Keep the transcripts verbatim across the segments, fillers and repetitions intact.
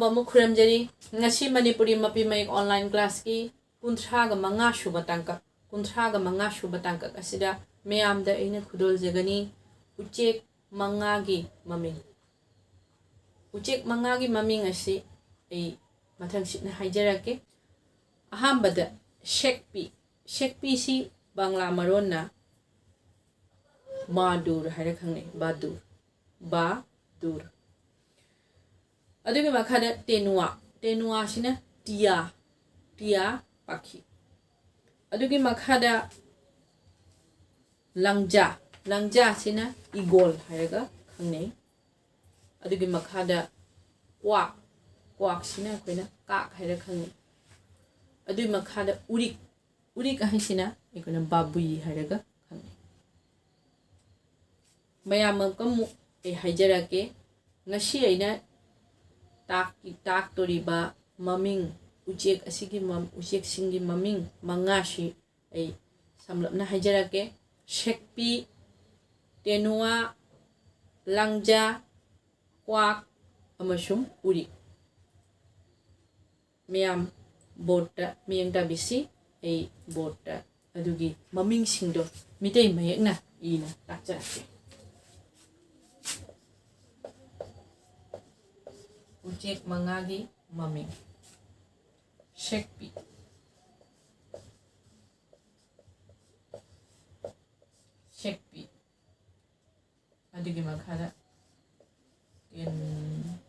ꯑꯃꯨꯛ ꯈꯨꯔꯨꯝꯖꯔꯤ꯫ ꯉꯁꯤ ꯃꯅꯤꯄꯨꯔꯤ ꯃꯄꯤ ꯃꯌꯦꯛ online classꯀꯤ ꯀꯨꯟꯊ꯭ꯔꯥꯒ ꯃꯉꯥ ꯁꯨꯕ ꯇꯥꯡꯀꯛ, ꯀꯨꯟꯊ꯭ꯔꯥꯒ ꯃꯉꯥ ꯁꯨꯕ ꯇꯥꯡꯀꯛ ꯑꯁꯤꯗ ꯃꯌꯥꯝꯗ ꯑꯩꯅ ꯈꯨꯗꯣꯜꯖꯒꯅꯤ ꯎꯆꯦꯛ ꯃꯉꯥꯒꯤ ꯃꯃꯤꯡ꯫ ꯎꯆꯦꯛ ꯃꯉꯥꯒꯤ ꯃꯃꯤꯡ ꯑꯁꯤ ꯑꯩ ꯃꯊꯪꯁꯤꯠꯅ ꯍꯥꯏꯖꯔꯛꯀꯦ꯫ ꯑꯍꯥꯟꯕꯗ ꯁꯦꯛꯄꯤ꯫ ꯁꯦꯛꯄꯤꯁꯤ ꯕꯪꯂꯥ ꯃꯔꯣꯟꯅ ꯃꯥꯗꯨꯔ ꯍꯥꯏꯔ ꯈꯪꯅꯩ꯫ ꯕꯥꯗꯨꯔ꯫ ꯕꯥꯗꯨꯔ꯫ ꯑꯗꯨꯒꯤ ꯃꯈꯥꯗ ꯇꯦꯅꯨꯋꯥ꯫ ꯇꯦꯅꯨꯋꯥꯁꯤꯅ ꯇꯤꯌꯥ, ꯇꯤꯌꯥ ꯄꯥꯈꯤ꯫ ꯑꯗꯨꯒꯤ ꯃꯈꯥꯗ ꯂꯪꯖꯥ꯫ ꯂꯪꯖꯥꯁꯤꯅ ꯏꯒꯣꯜ ꯍꯥꯏꯔꯒ ꯈꯪꯅꯩ꯫ ꯑꯗꯨꯒꯤ ꯃꯈꯥꯗ ꯀ꯭ꯋꯥꯛ꯫ ꯀ꯭ꯋꯥꯛꯁꯤꯅ ꯑꯩꯈꯣꯏꯅ ꯀꯥꯛ ꯍꯥꯏꯔ ꯈꯪꯅꯩ꯫ ꯑꯗꯨꯒꯤ ꯃꯈꯥꯗ ꯎꯔꯤꯛ꯫ ꯎꯔꯤꯛ ꯍꯥꯏꯁꯤꯅ ꯑꯩꯈꯣꯏꯅ ꯕꯥꯕꯨꯏ ꯍꯥꯏꯔꯒ ꯈꯪꯅꯩ꯫ ꯃꯌꯥꯝ ꯑꯃꯨꯛ ꯑꯩ ꯍꯥꯏꯖꯔꯛꯀꯦ꯫ ꯉꯁꯤ ꯑꯩꯅ ꯇꯥꯛ-, ꯇꯥꯛꯇꯣꯔꯤꯕ ꯃꯃꯤꯡ, ꯎꯆꯦꯛ ꯑꯁꯤꯒꯤ ꯃꯝ-, ꯎꯆꯦꯛꯁꯤꯡꯒꯤ ꯃꯃꯤꯡ ꯃꯉꯥꯁꯤ ꯑꯩ ꯁꯝꯂꯞꯅ ꯍꯥꯏꯖꯔꯛꯀꯦ꯫ ꯁꯦꯛꯄꯤ, ꯇꯦꯅꯨꯋꯥ, ꯂꯪꯖꯥ, ꯀ꯭ꯋꯥꯛ ꯑꯃꯁꯨꯡ ꯎꯔꯤꯛ꯫ ꯃꯌꯥꯝ boardꯇ ꯃꯤꯠꯌꯦꯡ ꯇꯥꯕꯤꯁꯤ꯫ ꯑꯩ boardꯇ ꯑꯗꯨꯒꯤ ꯃꯃꯤꯡꯁꯤꯡꯗꯣ ꯃꯤꯇꯩ ꯃꯌꯦꯛꯅ ꯏꯅ ꯇꯥꯛꯆꯔꯛꯀꯦ꯫ ꯎꯆꯦꯛ ꯃꯉꯥꯒꯤ ꯃꯃꯤꯡ꯫ ꯁꯦꯛꯄꯤ꯫ ꯁꯦꯛꯄꯤ꯫ ꯑꯗꯨꯒꯤ ꯃꯈꯥꯗ ꯇꯦꯟ-,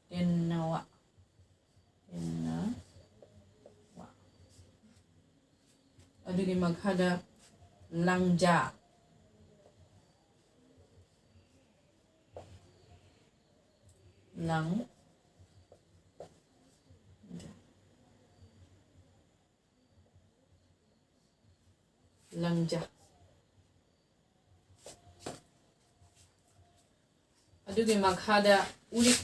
ꯇꯦꯟꯅꯋꯥ꯫ ꯇꯦꯟꯅꯋꯥ꯫ ꯑꯗꯨꯒꯤ ꯃꯈꯥꯗ ꯂꯪꯖꯥ꯫ ꯂꯪ-, ꯂꯪꯖꯥ꯫ ꯑꯗꯨꯒꯤ ꯃꯈꯥꯗ ꯎꯔꯤꯛ꯫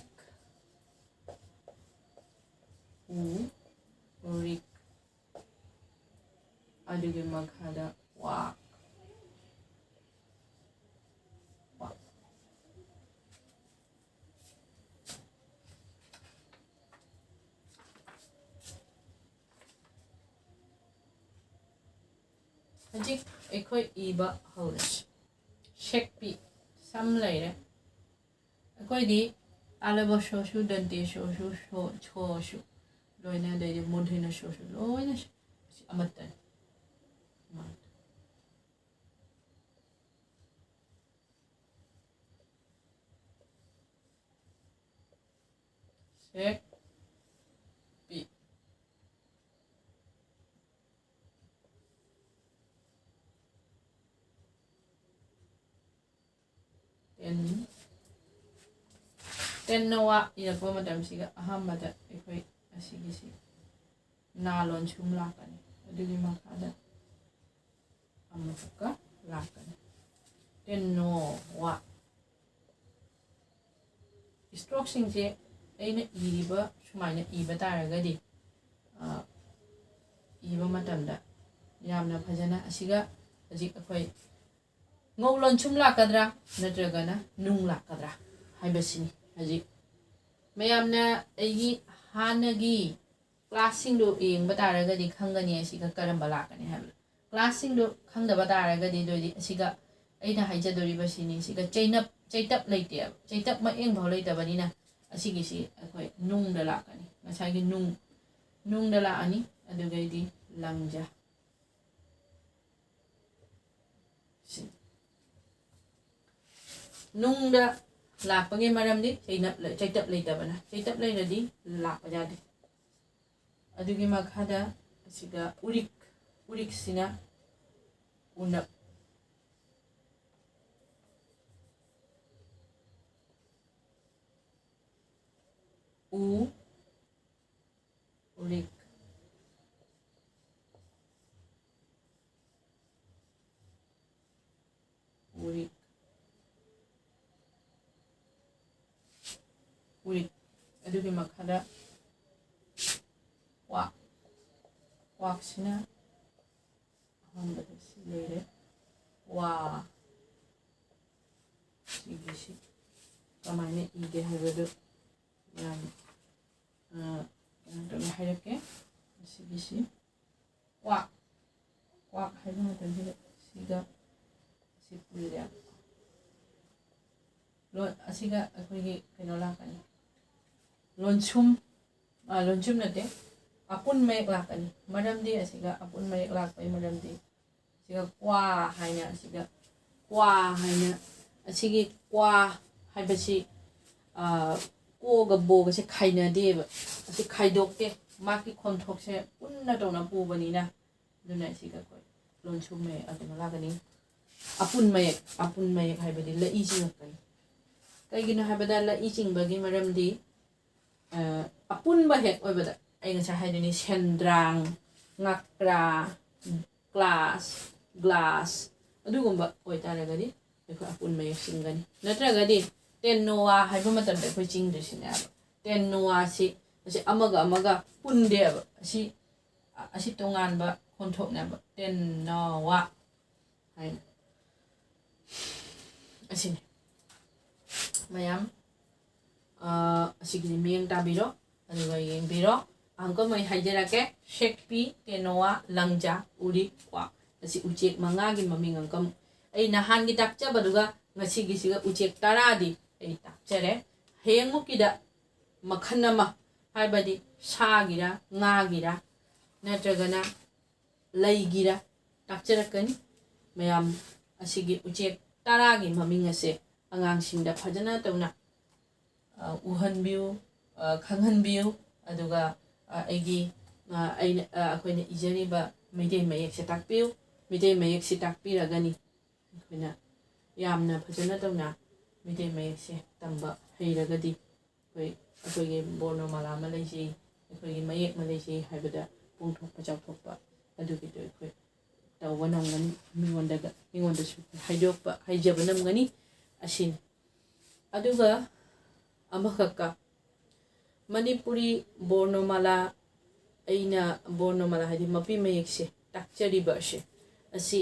ꯎ-, ꯎꯔꯤꯛ꯫ ꯑꯗꯨꯒꯤ ꯃꯈꯥꯗ ꯀ꯭ꯋꯥꯛ꯫ ꯀ꯭ꯋꯥꯛ꯫ ꯍꯧꯖꯤꯛ ꯑꯩꯈꯣꯏ ꯏꯕ ꯍꯧꯔꯁꯤ꯫ ꯁꯦꯛꯄꯤ, ꯁꯝ ꯂꯩꯔꯦ꯫ ꯑꯩꯈꯣꯏꯗꯤ ꯇꯥꯂꯕ ꯁꯣꯁꯨ, ꯗꯟꯇꯦ ꯁꯣꯁꯨ, ꯁꯣ-, ꯁꯣꯁꯨ ꯂꯣꯏꯅ, ꯑꯗꯩꯗꯤ ꯃꯨꯟꯊꯣꯏꯅ ꯁꯣꯁꯨ ꯂꯣꯏꯅ ꯁꯤ ꯑꯃꯠꯇꯅꯤ꯫ ꯁꯦꯛ ꯄꯤ꯫ ꯇꯦꯟ, ꯇꯦꯟꯅ ꯋꯥ ꯏꯔꯛꯄ ꯃꯇꯝꯁꯤꯒ ꯑꯍꯥꯟꯕꯗ ꯑꯩꯈꯣꯏ ꯑꯁꯤꯒꯤꯁꯤ ꯅꯥ ꯂꯣꯟꯁꯨꯝ ꯂꯥꯛꯀꯅꯤ꯫ ꯑꯗꯨꯒꯤ ꯃꯈꯥꯗ ꯑꯃꯨꯛꯀ ꯂꯥꯛꯀꯅꯤ꯫ ꯇꯦꯟꯅꯣ ꯋꯥ꯫ ꯏꯁꯇ꯭ꯔꯣꯛꯁꯤꯡꯁꯦ ꯑꯩꯅ ꯏꯔꯤꯕ ꯁꯨꯃꯥꯏꯅ ꯏꯕ ꯇꯥꯔꯒꯗꯤ, ꯑ, ꯏꯕ ꯃꯇꯝꯗ ꯌꯥꯝꯅ ꯐꯖꯅ, ꯑꯁꯤꯒ ꯍꯧꯖꯤꯛ ꯑꯩꯈꯣꯏ ꯉꯧ ꯂꯣꯟꯁꯨꯝ ꯂꯥꯛꯀꯗ꯭ꯔꯥ ꯅꯠꯇ꯭ꯔꯒꯅ ꯅꯨꯡ ꯂꯥꯛꯀꯗ꯭ꯔꯥ ꯍꯥꯏꯕꯁꯤꯅꯤ꯫ ꯍꯧꯖꯤꯛ ꯃꯌꯥꯝꯅ ꯑꯩꯒꯤ ꯍꯥꯟꯅꯒꯤ ꯀ꯭ꯂꯥꯁꯁꯤꯡꯗꯨ ꯌꯦꯡꯕ ꯇꯥꯔꯒꯗꯤ ꯈꯪꯒꯅꯤ ꯑꯁꯤꯒ ꯀꯔꯝꯕ ꯂꯥꯛꯀꯅꯤ ꯍꯥꯏꯕꯗꯣ꯫ ꯀ꯭ꯂꯥꯁꯁꯤꯡꯗꯨ ꯈꯪꯗꯕ ꯇꯥꯔꯒꯗꯤ, ꯑꯗꯨꯑꯣꯏꯗꯤ ꯑꯁꯤꯒ ꯑꯩꯅ ꯍꯥꯏꯖꯗꯣꯔꯤꯕꯁꯤꯅꯤ꯫ ꯁꯤꯒ ꯆꯩꯅꯞ-, ꯆꯩꯇꯞ ꯂꯩꯇꯦꯕ꯫ ꯆꯩꯇꯞ ꯃꯌꯦꯡꯐꯥꯎ ꯂꯩꯇꯕꯅꯤꯅ ꯑꯁꯤꯒꯤꯁꯤ ꯑꯩꯈꯣꯏ ꯅꯨꯡꯗ ꯂꯥꯛꯀꯅꯤ꯫ ꯉꯁꯥꯏꯒꯤ ꯅꯨꯡ, ꯅꯨꯡꯗ ꯂꯥꯛꯑꯅꯤ꯫ ꯑꯗꯨꯒꯩꯗꯤ ꯂꯪꯖꯥ꯫ ꯁꯤ꯫ ꯅꯨꯡꯗ ꯂꯥꯛꯄꯒꯤ ꯃꯔꯝꯗꯤ ꯆꯩꯅꯞ ꯂꯩ-, ꯆꯩꯇꯞ ꯂꯩꯇꯕꯅ꯫ ꯆꯩꯇꯞ ꯂꯩꯔꯗꯤ ꯂꯥꯛꯄ ꯌꯥꯗꯦ꯫ ꯑꯗꯨꯒꯤ ꯃꯈꯥꯗ ꯑꯁꯤꯒ ꯎꯔꯤꯛ, ꯎꯔꯤꯛꯁꯤꯅ ꯎꯅꯞ꯫ ꯎ, ꯎꯔꯤꯛ꯫ ꯎꯔꯤꯛ꯫ ꯎꯔꯤꯛ꯫ ꯑꯗꯨꯒꯤ ꯃꯈꯥꯗ ꯋꯥꯛ꯫ ꯋꯥꯛꯁꯤꯅ ꯑꯍꯥꯟꯕꯗ ꯁꯤ ꯂꯩꯔꯦ꯫ ꯋꯥ꯫ ꯁꯤꯒꯤꯁꯤ ꯀꯃꯥꯏꯅ ꯏꯒꯦ ꯍꯥꯏꯕꯗꯨ ꯌꯥꯝ, ꯑ, ꯀꯩꯅꯣ ꯇꯧꯔꯒ ꯍꯥꯏꯔꯛꯀꯦ꯫ ꯁꯤꯒꯤꯁꯤ ꯋꯥ, ꯀ꯭ꯋꯥꯛ ꯍꯥꯏꯕ ꯃꯇꯝꯁꯤꯗ ꯁꯤꯒ ꯁꯤ ꯄꯨꯜꯂꯦ꯫ ꯂꯣꯟ ꯑꯁꯤꯒ ꯑꯩꯈꯣꯏꯒꯤ ꯀꯩꯅꯣ ꯂꯥꯛꯀꯅꯤ, ꯂꯣꯟꯁꯨꯝ, ꯑ, ꯂꯣꯟꯁꯨꯝ ꯅꯠꯇꯦ, ꯑꯄꯨꯟ ꯃꯌꯦꯛ ꯂꯥꯛꯀꯅꯤ꯫ ꯃꯔꯝꯗꯤ ꯑꯁꯤꯒ ꯑꯄꯨꯟ ꯃꯌꯦꯛ ꯂꯥꯛꯄꯒꯤ ꯃꯔꯝꯗꯤ ꯁꯤꯒ ꯀ꯭ꯋꯥ ꯍꯥꯏꯅ, ꯑꯁꯤꯒ ꯀ꯭ꯋꯥ ꯍꯥꯏꯅ, ꯑꯁꯤꯒꯤ ꯀ꯭ꯋꯥ ꯍꯥꯏꯕꯁꯤ, ꯑ, ꯀꯣꯒ ꯕꯣꯒꯁꯦ ꯈꯥꯏꯅꯗꯦꯕ꯫ ꯑꯁꯤ ꯈꯥꯏꯗꯣꯛꯇꯦ, ꯃꯥꯒꯤ ꯈꯣꯟꯊꯣꯛꯁꯦ ꯄꯨꯟꯅ ꯇꯧꯅ ꯄꯨꯕꯅꯤꯅ꯫ ꯑꯗꯨꯅ ꯁꯤꯒ ꯑꯩꯈꯣꯏ ꯂꯣꯟꯁꯨꯝ ꯃꯌꯦꯛ ꯑꯗꯨꯃ ꯂꯥꯛꯀꯅꯤ꯫ ꯑꯄꯨꯟ ꯃꯌꯦꯛ, ꯑꯄꯨꯟ ꯃꯌꯦꯛ ꯍꯥꯏꯕꯗꯤ ꯂꯛꯏ ꯆꯤꯡꯉꯛꯀꯅꯤ꯫ ꯀꯩꯒꯤꯅꯣ ꯍꯥꯏꯕꯗ ꯂꯛꯏ ꯆꯤꯡꯕꯒꯤ ꯃꯔꯝꯗꯤ, ꯑ, ꯑꯄꯨꯟꯕ ꯍꯦꯛ ꯑꯣꯏꯕꯗ ꯑꯩ ꯉꯁꯥꯏ ꯍꯥꯏꯗꯣꯏꯅꯤ, ꯁꯦꯟꯗ꯭ꯔꯥꯡ, ꯉꯀ꯭ꯔꯥ, ꯀ꯭ꯂꯥꯁ, ꯒ꯭ꯂꯥꯁ, ꯑꯗꯨꯒꯨꯝꯕ ꯑꯣꯏꯇꯥꯔꯒꯗꯤ ꯑꯩꯈꯣꯏ ꯑꯄꯨꯟ ꯃꯌꯦꯛ ꯆꯤꯡꯒꯅꯤ꯫ ꯅꯠꯇ꯭ꯔꯒꯗꯤ ꯇꯦꯟꯅꯣꯋꯥ ꯍꯥꯏꯕ ꯃꯇꯝꯗ ꯑꯩꯈꯣꯏ ꯆꯤꯡꯗꯣꯏꯁꯤꯅꯦꯕ꯫ ꯇꯦꯟꯅꯣꯋꯥꯁꯤ ꯑꯁꯤ ꯑꯃꯒ ꯑꯃꯒ ꯄꯨꯟꯗꯦꯕ꯫ ꯑꯁꯤ, ꯑꯁꯤ ꯇꯣꯉꯥꯟꯕ ꯈꯣꯟꯊꯣꯛꯅꯦꯕ꯫ ꯇꯦꯟꯅꯣꯋꯥ ꯍꯥꯏꯅ꯫ ꯑꯁꯤꯅꯤ꯫ ꯃꯌꯥꯝ, ꯑ, ꯑꯁꯤꯒꯤꯗꯤ ꯃꯤꯠꯌꯦꯡ ꯇꯥꯕꯤꯔꯣ, ꯑꯗꯨꯒ ꯌꯦꯡꯕꯤꯔꯣ꯫ ꯑꯃꯨꯛꯀ ꯑꯩ ꯍꯥꯏꯖꯔꯛꯀꯦ, ꯁꯦꯛꯄꯤ, ꯇꯦꯅꯣꯋꯥ, ꯂꯪꯖꯥ, ꯎꯔꯤꯛ, ꯀ꯭ꯋꯥꯛ꯫ ꯑꯁꯤ ꯎꯆꯦꯛ ꯃꯉꯥꯒꯤ ꯃꯃꯤꯡ ꯑꯃꯨꯛꯀ ꯑꯃꯨꯛ꯫ ꯑꯩ ꯅꯍꯥꯟꯒꯤ ꯇꯥꯛꯆꯕꯗꯨꯒ ꯉꯁꯤꯒꯤꯁꯤꯒ ꯎꯆꯦꯛ ꯇꯔꯥꯗꯤ ꯑꯩ ꯇꯥꯛꯆꯔꯦ꯫ ꯍꯌꯦꯡꯃꯨꯛꯀꯤꯗ ꯃꯈꯜ ꯑꯃ, ꯍꯥꯏꯕꯗꯤ ꯁꯥꯒꯤꯔ, ꯉꯥꯒꯤꯔ, ꯅꯠꯇ꯭ꯔꯒꯅ ꯂꯩꯒꯤꯔ ꯇꯥꯛꯆꯔꯛꯀꯅꯤ꯫ ꯃꯌꯥꯝ ꯑꯁꯤꯒꯤ ꯎꯆꯦꯛ ꯇꯔꯥꯒꯤ ꯃꯃꯤꯡ ꯑꯁꯦ ꯑꯉꯥꯡꯁꯤꯡꯗ ꯐꯖꯅ ꯇꯧꯅ, ꯑ, ꯎꯍꯟꯕꯤꯌꯨ, ꯑ, ꯈꯪꯍꯟꯕꯤꯌꯨ꯫ ꯑꯗꯨꯒ, ꯑ, ꯑꯩꯒꯤ, ꯑ, ꯑꯩꯅ, ꯑ, ꯑꯩꯈꯣꯏꯅ ꯏꯖꯔꯤꯕ ꯃꯩꯇꯩ ꯃꯌꯦꯛꯁꯦ ꯇꯥꯛꯄꯤꯌꯨ꯫ ꯃꯩꯇꯩ ꯃꯌꯦꯛꯁꯤ ꯇꯥꯛꯄꯤꯔꯒꯅꯤ ꯑꯩꯈꯣꯏꯅ ꯌꯥꯝꯅ ꯐꯖꯅ ꯇꯧꯅ ꯃꯩꯇꯩ ꯃꯌꯦꯛꯁꯦ ꯇꯝꯕ ꯍꯩꯔꯒꯗꯤ ꯑꯩꯈꯣꯏ, ꯑꯩꯈꯣꯏꯒꯤ ꯕꯣꯔꯅꯣꯃꯥꯂꯥ ꯑꯃ ꯂꯩꯖꯩ, ꯑꯩꯈꯣꯏꯒꯤ ꯃꯌꯦꯛ ꯑꯃ ꯂꯩꯖꯩ ꯍꯥꯏꯕꯗ ꯄꯣꯡꯊꯣꯛꯄ ꯆꯥꯎꯊꯣꯛꯄ ꯑꯗꯨꯒꯤꯗꯣ ꯑꯩꯈꯣꯏ ꯇꯧꯕ ꯉꯝꯒꯅꯤ, ꯃꯤꯉꯣꯟꯗꯒ, ꯃꯤꯉꯣꯟꯗꯁꯨ ꯍꯥꯏꯗꯣꯛꯄ, ꯍꯥꯏꯖꯕ ꯉꯝꯒꯅꯤ꯫ ꯑꯁꯤꯅꯤ꯫ ꯑꯗꯨꯒ ꯑꯃꯈꯛꯀ, ꯃꯅꯤꯄꯨꯔꯤ ꯕꯣꯔꯅꯣꯃꯥꯂꯥ, ꯑꯩꯅ ꯕꯣꯔꯅꯣꯃꯥꯂꯥ ꯍꯥꯏꯗꯤ ꯃꯄꯤ ꯃꯌꯦꯛꯁꯦ ꯇꯥꯛꯆꯔꯤꯕ ꯑꯁꯦ, ꯑꯁꯤ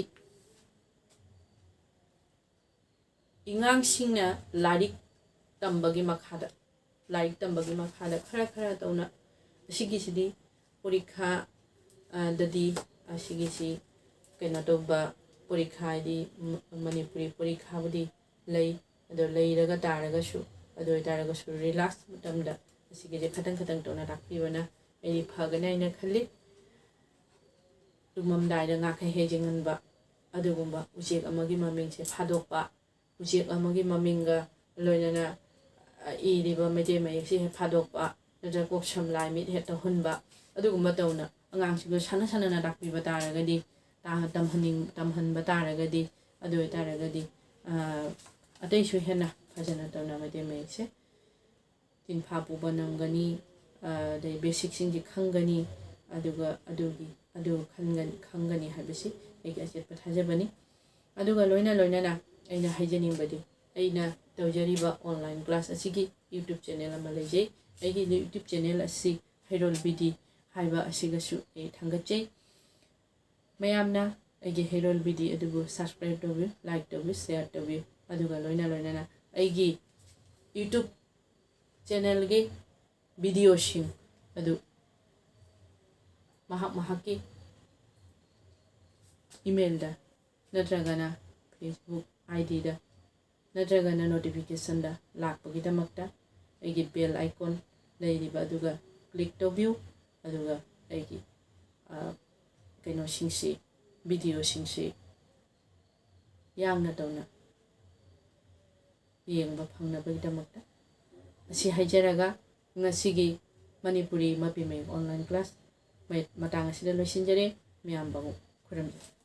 ꯑꯉꯥꯡꯁꯤꯡꯅ ꯂꯥꯏꯔꯤꯛ ꯇꯝꯕꯒꯤ ꯃꯈꯥꯗ, ꯂꯥꯏꯔꯤꯛ ꯇꯝꯕꯒꯤ ꯃꯈꯥꯗ ꯈꯔ ꯈꯔ ꯇꯧꯅ ꯑꯁꯤꯒꯤꯁꯤꯗꯤ ꯄꯣꯔꯤꯈꯥ, ꯑ, ꯗꯗꯤ ꯑꯁꯤꯒꯤꯁꯤ ꯀꯩꯅꯣ ꯇꯧꯕ ꯄꯣꯔꯤꯈꯥ, ꯍꯥꯏꯗꯤ ꯃ-, ꯃꯅꯤꯄꯨꯔꯤ ꯄꯣꯔꯤꯈꯥꯕꯨꯗꯤ ꯂꯩ, ꯑꯗꯣ ꯂꯩꯔꯒ ꯇꯥꯔꯒꯁꯨ, ꯑꯗꯨ ꯑꯣꯏꯇꯥꯔꯒꯁꯨ ꯔꯤꯂꯥꯛꯁ ꯃꯇꯝꯗ ꯑꯁꯤꯒꯤꯁꯦ ꯈꯇꯪ ꯈꯇꯪ ꯇꯧꯅ ꯇꯥꯛꯄꯤꯕꯅ ꯑꯩꯗꯤ ꯐꯒꯅꯤ ꯍꯥꯏꯅ ꯈꯜꯂꯤ꯫ ꯇꯨꯝꯃꯝꯗꯥꯏꯗ ꯉꯥꯈꯩ ꯍꯦꯛ ꯌꯦꯡꯍꯟꯕ, ꯑꯗꯨꯒꯨꯝꯕ ꯎꯆꯦꯛ ꯑꯃꯒꯤ ꯃꯃꯤꯡꯁꯦ ꯐꯥꯗꯣꯛꯄ, ꯎꯆꯦꯛ ꯑꯃꯒꯤ ꯃꯃꯤꯡꯒ ꯂꯣꯏꯅꯅ, ꯑ, ꯏꯔꯤꯕ ꯃꯩꯇꯩ ꯃꯌꯦꯛꯁꯤ ꯍꯦꯛ ꯐꯥꯗꯣꯛꯄ, ꯅꯠꯇ꯭ꯔꯒ ꯀꯣꯛ ꯁꯝ ꯂꯥꯏ ꯃꯤꯠ ꯍꯦꯛ ꯇꯧꯍꯟꯕ, ꯑꯗꯨꯒꯨꯝꯕ ꯇꯧꯅ ꯑꯉꯥꯡꯁꯤꯡꯗꯣ ꯁꯥꯟꯅ ꯁꯥꯟꯅꯅ ꯇꯥꯛꯄꯤꯕ ꯇꯥꯔꯒꯗꯤ, ꯇꯥ-, ꯇꯝꯍꯟꯅꯤꯡ-, ꯇꯝꯍꯟꯕ ꯇꯥꯔꯒꯗꯤ, ꯑꯗꯨ ꯑꯣꯏꯇꯥꯔꯒꯗꯤ, ꯑ, ꯑꯇꯩꯁꯨ ꯍꯦꯟꯅ ꯐꯖꯅ ꯇꯧꯅ ꯃꯩꯇꯩ ꯃꯌꯦꯛꯁꯦ ꯆꯤꯟꯐꯥ ꯄꯨꯕ ꯉꯝꯒꯅꯤ, ꯑꯗꯩ ꯕꯦꯁꯤꯛꯁꯤꯡꯁꯤ ꯈꯪꯒꯅꯤ, ꯑꯗꯨꯒ ꯑꯗꯨꯒꯤ, ꯑꯗꯨ ꯈꯟꯒꯅꯤ, ꯈꯪꯒꯅꯤ ꯍꯥꯏꯕꯁꯤ ꯑꯩꯒꯤ ꯑꯆꯦꯠꯄ ꯊꯥꯖꯕꯅꯤ꯫ ꯑꯗꯨꯒ ꯂꯣꯏꯅ ꯂꯣꯏꯅꯅ ꯑꯩꯅ ꯍꯥꯏꯖꯅꯤꯡꯕꯗꯤ, ꯑꯩꯅ ꯇꯧꯖꯔꯤꯕ ꯑꯣꯟꯂꯥꯏꯟ ꯀ꯭ꯂꯥꯁ ꯑꯁꯤꯒꯤ YouTube ꯆꯦꯅꯦꯜ ꯑꯃ ꯂꯩꯖꯩ꯫ ꯑꯩꯒꯤ YouTube ꯆꯦꯅꯦꯜ ꯑꯁꯤ ꯍꯩꯔꯣꯜ ꯕꯤ ꯗꯤ ꯍꯥꯏꯕ ꯑꯁꯤꯒꯁꯨ ꯑꯩ ꯊꯥꯡꯒꯠꯆꯩ꯫ ꯃꯌꯥꯝꯅ ꯑꯩꯒꯤ ꯍꯩꯔꯣꯜ ꯕꯤ ꯗꯤ ꯑꯗꯨꯕꯨ subscribe ꯇꯧꯕꯤꯌꯨ, like ꯇꯧꯕꯤꯌꯨ, share ꯇꯧꯕꯤꯌꯨ꯫ ꯑꯗꯨꯒ ꯂꯣꯏꯅ ꯂꯣꯏꯅꯅ ꯑꯩꯒꯤ YouTube ꯆꯦꯅꯦꯜꯒꯤ ꯚꯤꯗꯤꯑꯣꯁꯤꯡ ꯑꯗꯨ ꯃꯍꯥꯛ ꯃꯍꯥꯛꯀꯤ ꯏꯃꯦꯜꯗ ꯅꯠꯇ꯭ꯔꯒꯅ Facebook ID ꯗ ꯅꯠꯇ꯭ꯔꯒꯅ notification ꯗ ꯂꯥꯛꯄꯒꯤꯗꯃꯛꯇ ꯑꯩꯒꯤ bell icon ꯂꯩꯔꯤꯕ ꯑꯗꯨꯒ click ꯇꯧꯕꯤꯌꯨ꯫ ꯑꯗꯨꯒ ꯑꯩꯒꯤ, ꯑ, ꯀꯩꯅꯣꯁꯤꯡꯁꯤ, ꯚꯤꯗꯤꯑꯣꯁꯤꯡꯁꯤ ꯌꯥꯡꯅ ꯇꯧꯅ ꯌꯦꯡꯕ ꯐꯪꯅꯕꯒꯤꯗꯃꯛꯇ꯫ ꯑꯁꯤ ꯍꯥꯏꯖꯔꯒ ꯉꯁꯤꯒꯤ ꯃꯅꯤꯄꯨꯔꯤ ꯃꯄꯤ ꯃꯌꯦꯛ ꯑꯣꯟꯂꯥꯏꯟ ꯀ꯭ꯂꯥꯁ ꯃꯇꯥꯡ ꯑꯁꯤꯗ ꯂꯣꯏꯁꯤꯟꯖꯔꯦ꯫ ꯃꯌꯥꯝꯕꯨ ꯑꯃꯨꯛ ꯈꯨꯔꯨꯝꯖꯔꯤ꯫